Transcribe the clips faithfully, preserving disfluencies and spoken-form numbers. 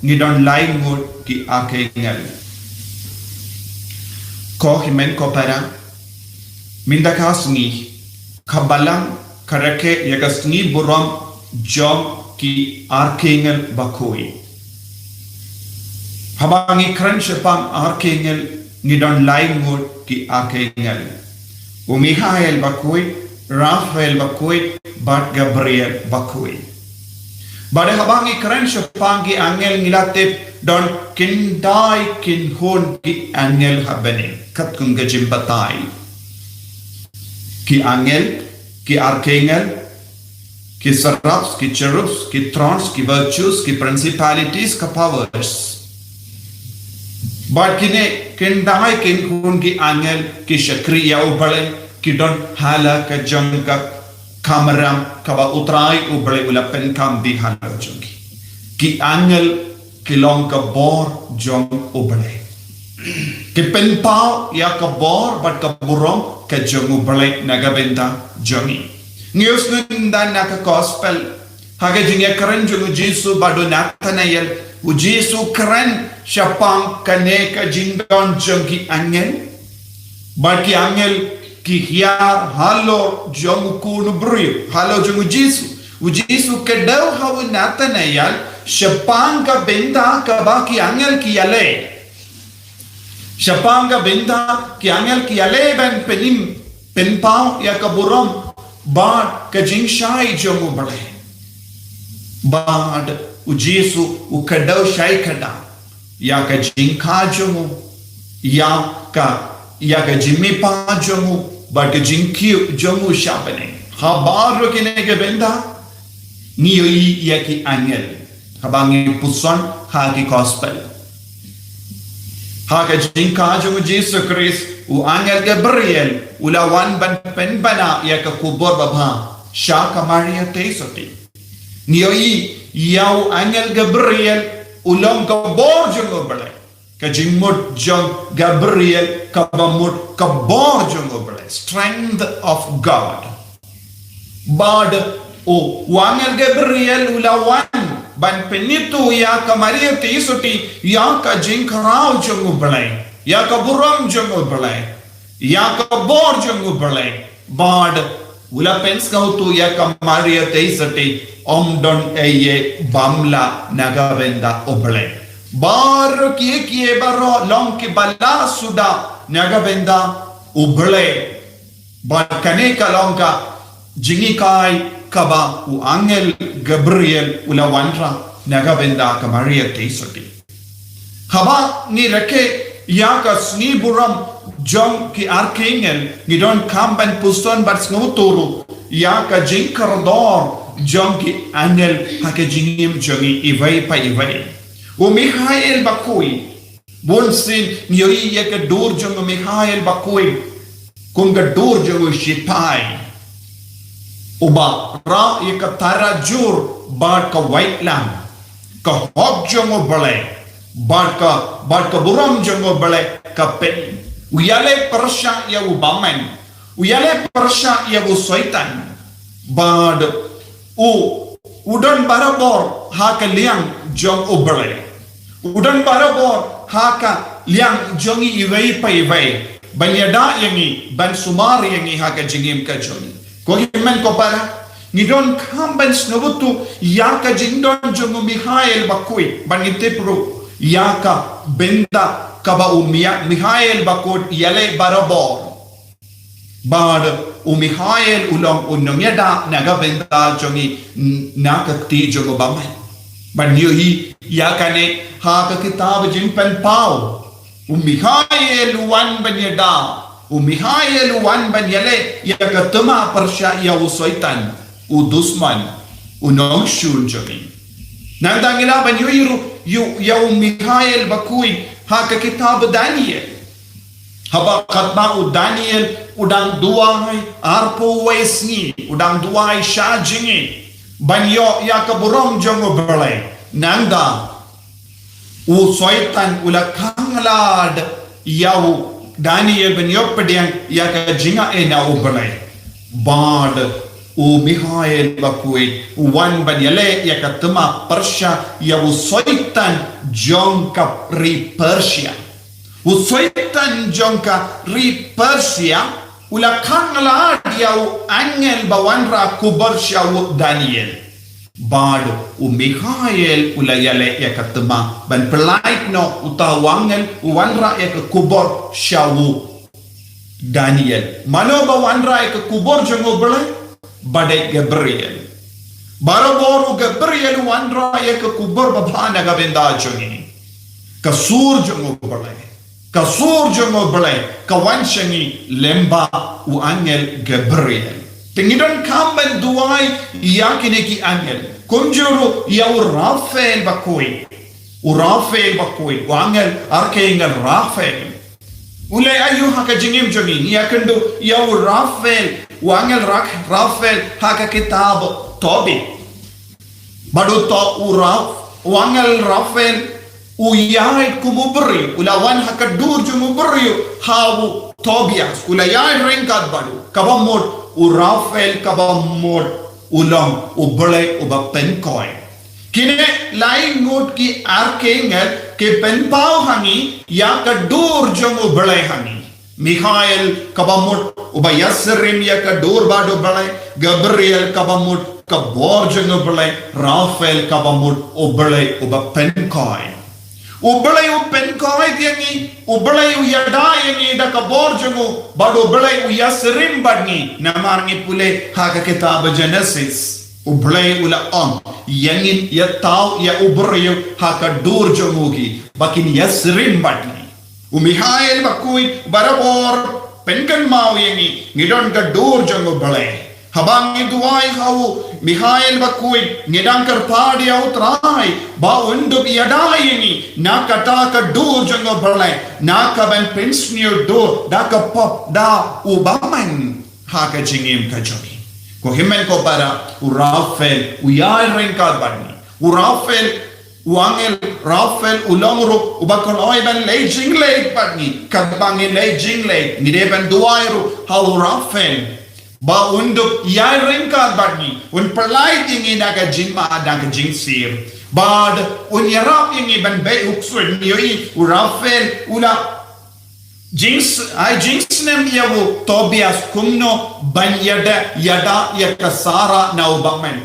ngi don lai ngut ki archangel. Ko hynmen ko para, mynta ka sngi, ka Balang ka rakhe ïa ka sngi burom jong ki archangel bakhuid. Haba ngi kren shaphang archangel, ngi don lai ngut ki archangel. U Mikhael bakhuid, Raphael bakhuid, bad Gabriel bakhuid. Bad haba ngi kren shaphang ki angel ngi la tip don khyndai khynhun ki angel ha bneng, katkum ka jingbatai. Ki angel, ki archangel, ki serafs, ki cherubs, ki thrones, ki virtues, ki principalities, ka powers. Bad kine khyndai khynhun ki angel ki shakri ïa U Blei, ki don ha la ka jong ka kamram kaba U Trai U Blei u la pynkham bha halor jong ki. Ki angel ki long ka bor jong U Blei. Ki pynpaw ïa ka bor bad ka burom ka jong U Blei na ka bynta jong ngi. Ngi ïohsngew na ka gospel, ha ka jingïakren jong U Jisu bad u Nathanael, U Jisu kren shaphang kane ka jingdon jong ki angel bad ki angel ki hiar halor jong U Khun u briew, halor jong U Jisu. U Jisu kdew ha u Nathanael shaphang ka bynta kaba ki angel ki ïaleh. Shaphang ka bynta ki angel ki ïaleh ban pynim, pynpaw ïa ka burom bad ka jingshai jong U Blei. Bad U Jisu u kdew shai kdew ïa ka jingkha jong u, ïa ka, ïa ka jingmihpat jong u, bad ka jingkiew jong u sha bneng. Ha baroh kine ki bynta ngi ïohi ïa ki angel haba ngi puson ha ki gospel. Ha ka jingkha jong U Jisu Khrist, u angel Gabriel u la wan ban pynbna ïa ka khubor babha sha ka Maria Theisotti. Ngi ïohi ïa u angel Gabriel u long ka bor jong U Blei. Ka jingmut jong Gabriel kaba mut ka bor jong U Blei, strength of God. Bad u, u angel Gabriel u la wan ban pynithuh ïa ka Maria Theisotti ïa ka jingkhraw jong U Blei, ïa ka burom jong U Blei, ïa ka bor jong U Blei. Bad u la pynsngewthuh ïa ka Maria Theisotti, ym don ei ei bym lah na ka bynta U Blei. Baroh kiei kiei baroh long kiba lah suda na ka bynta U Blei. Bad kane ka long ka jinghikai kaba u angel Gabriel u la wanrah na ka bynta ka Maria Theisotti. Haba ngi rakhe ïa ka sngi burom jong ki archangel, ngi donkam ban puson bad sngewthuh ruh ïa ka jingkordor jong ki angel ha ka jingim jong ngi iwei pa iwei. U Mikhael bakhuid, bunsien ngi ïohi ïa ka dur jong u Mikhael bakhuid kum ka dur jong u shipai uba rah ïa ka tara jur bad ka waitlam. Ka hok jong U Blei bad ka, bad ka burom jong U Blei ka pynïaleh pyrshah ïa u bymman, u ïaleh pyrshah ïa u Soitan. Bad u, u don barabor ha ka liang jong U Blei. U don barabor ha ka liang jong ngi iwei pa iwei ban ïada ïa ngi, ban sumar ïa ngi ha ka jingim ka jong ngi. Ko hynmen ko para, ngi donkam ban sngewthuh ïa ka jingdon jong u Mikhael bakhuid, ban ngi tip ruh ïa ka bynta kaba u Mia-, Mikhael bakhuid u ïaleh barabor. Bad u Mikhael u long u nongïada na ka bynta jong ngi, n-, na ka kti jong u bymman. Bad ngi ïohi ïa kane ha ka kitab Jingpynpaw. U Mikhael u wan ban ïada, u Mikhael u wan ban ïaleh ïa ka thma pyrshah ïa u Soitan, u dusman, u nongshun jong ngi. Nangta ngi lah ban ïohi ruh ïa u Mikhael bakhuid ha ka kitab Daniel. Haba katba u Daniel u dang duwai arphew wei sngi, u dang duwai sha jingim ban ïoh ïa ka burom jong U Blei. Nangta u Soitan u la khanglad ïa u Daniel ban ïoh pdiang ïa ka jingaiei na U Blei. Bad U Mikhael bakhuid u wan ban ïaleh ïa ka thma Persia ïa u soitan jong ka ri Persia. U soitan jong ka ri Persia u la khanglad ïa u angel ba wanrah kubur sha u Daniel. Bad u Mikhael u la ïaleh ïa ka thma ban pyllait noh uta u angel u wanrah ïa ka kubur sha u Daniel. Mano ba wanrah ïa ka kubur jong u Blei? Ba dei Gabriel. Barabor u Gabriel u wanrah ïa ka kubur ba bha na ka bynta jong ngi. Ka sur jong u Blei. Ka sur jong u Blei ka wan sha ngi lyngba u angel Gabriel. Te ngi donkam ban duwai ïa kine ki angel. Kumjuh ruh ïa u Raphael bakhuid. U Raphael bakhuid, u angel, archangel Raphael. U leh aïu ha ka jingim jong ngi? Ngi ïakynduh ïa u Raphael, u angel Ra-, Raphael ha ka kitab Tobit. Bad uto u Ra-, u angel Raphael u ïaid kum u briew, u la wan ha ka dur jong u briew, ha u Tobias, u la ïaid ryngkat bad u, kaba mut u Raphael, kaba mut u long u Blei uba pynkhuid. Kine lai ngut ki archangel ki pynpaw ha ngi ïa ka dur jong u Blei ha ngi. Mikhael kaba mut uba ïasyriem ïa ka dur bad u Blei, Gabriel kaba mut ka bor jong u Blei, Raphael kaba mut u Blei uba pynkhuid. U Blei u pynkhuid ïa ngi, u Blei u ïada ïa ngi da ka bor jong u, bad u Blei u ïasyriem bad ngi, namar ngi pule ha ka kitab Genesis. U Blei u la ong, ïa ngin ïa thaw ïa u briew ha ka dur jong u hi, ba kin ïasyriem bad ngi. U Mikhael bakhuid barabor pynkynmaw ïa ngi, ngi don ka dur jong u Blei. Haba ngi duwai ha u Mikhael bakhuid, ngi dang kyrpad ïa u Trai ba un dup ïada ïa ngi na kata ka dur jong u Blei, na ka ban pynsniew dur da ka pop da u bymman ha ka jingim ka jong ngi. Ko hynmen ko para, u Raphael u ïaid ryngkat bad ngi. U Raphael, u angel Raphael u long ruh uba kloi ban leit jingleit bad ngi. Katba ngi leit jingleit, ngi dei ban duwai ruh ha u Raphael ba un dup ïaid ryngkat bad ngi, un pyllait ïa ngi na ka jingma, na ka jingsir. Bad un ïarap ïa ngi ban beh u ksuid. Ngi ïohi u Raphael u la jings-, ai jingsnem ïa u Tobias kumno ban ïada, ïada ïa ka Sara na u bymman.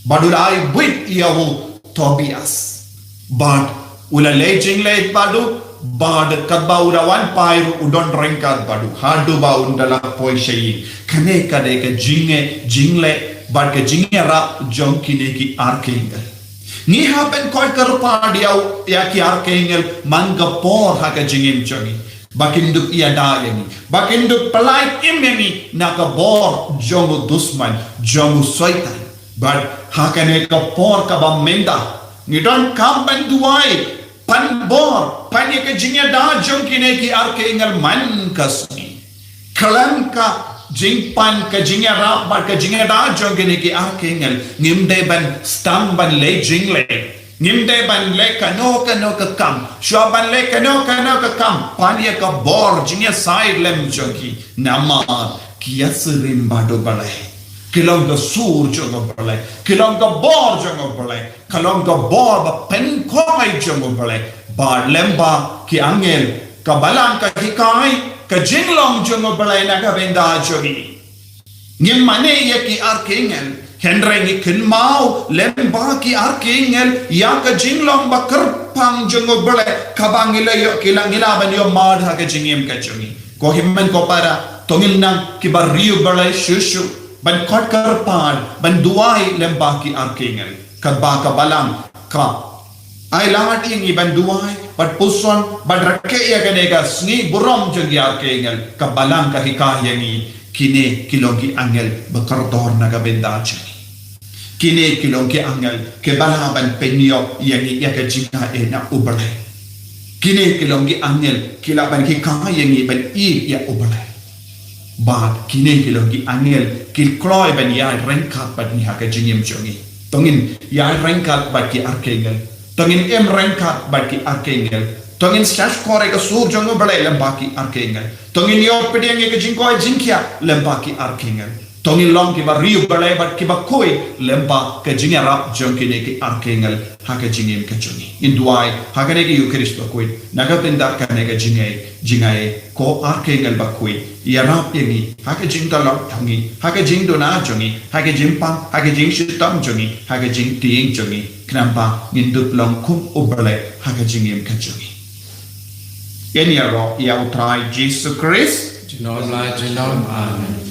Bad u la ai buit ïa u Tobias. Bad u la leit jingleit bad u, bad katba u la wan phai ruh u don ryngkat bad u. Haduh ba un da la poi sha ïing. Kane ka dei ka jingeh, jingleh, bad ka jingïarap jong kine ki archangel. Ngi hap ban koit kyrpad ïa u, ïa ki archangel man ka por ha ka jingim jong ngi. Ba kin dup ïada ïa ngi. Ba kin dup pyllait im ïa ngi na ka bor jong u dusman, jong u soitan. Bad ha kane ka por kaba mynta, ngi donkam ban duwai, pan bor, pan ïa ka jingïada jong kine ki archangel man ka sngi. Khlem ka jingpan ka jingïarap bad ka jingïada jong kine ki archangel, ngim dei ban sdang ban leit jingleit. Ngim dei ban leh kano kano ka kam. Shuwa ban leh kano kano ka kam, pan ïa ka bor jingïasaid lem jong ki. Namar ki ïasyriem bad u Blei. Ki long ka sur jong u Blei. Ki long ka bor jong u Blei. Ka long ka bor ba pynkhuid jong u Blei. Bad lyngba ki angel, ka Balang ka hikai ka jinglong jong u Blei na ka bynta jong ngi. Ngim mane ïa ki archangel, hynrei ngi kynmaw lyngba ki archangel ïa ka jinglong ba kyrpang jong u Blei, kaba ngi la ïoh, ki la, ngi lah ban ïoh mad ha ka jingim ka jong ngi. Ko hynmen ko para, to ngin nang kiba riewblei shuh shuh ban koit kyrpad, ban duwai lyngba ki archangel. Katba ka Balang ka ailad ïa ngi ban duwai, bad puson, bad rakhe ïa kane ka sngi burom jong ki archangel, ka Balang ka hikai ïa ngi, kine ki long ki angel ba kordor na ka bynta jong ngi. Kine ki long ki angel kiba lah ban pynïap ïa ngi ïa ka jingaiei na u Blei. Kine ki long ki angel ki lah ban hikai ïa ngi ban ïeit ïa u Blei. Bad kine ki long ki angel ki kloi ban ïaid ryngkat bad ngi ha ka jingim jong ngi. To ngin ïaid ryngkat bad ki archangel. To ngin im ryngkat bad ki archangel. To ngin sngap skhor ïa ka sur jong u Blei lyngba ki archangel. To ngin ïoh pdiang ïa ka jingkoit jingkhiah lyngba ki archangel. To ngin long kiba riewblei bad kiba khuid lem bad ka jingïarap jong kine ki arkangel ha ka jingim ka jong ngi. Ngin duwai ha kane ka Ïukharist bakhuid na ka bynta kane ka jingai, jingai, ko arkangel bakhuid, ïarap ïa ngi ha ka jingïalap jong ngi, ha ka jingduna jong ngi, ha ka jingpang, ha ka jingshitom jong ngi, ha ka jingtieng jong ngi. Khnang ba ngin dup long kum u Blei ha ka jingim ka jong ngi. Ngin ïaroh ïa U Trai Jisu Khrist. Junom la junom. Amen.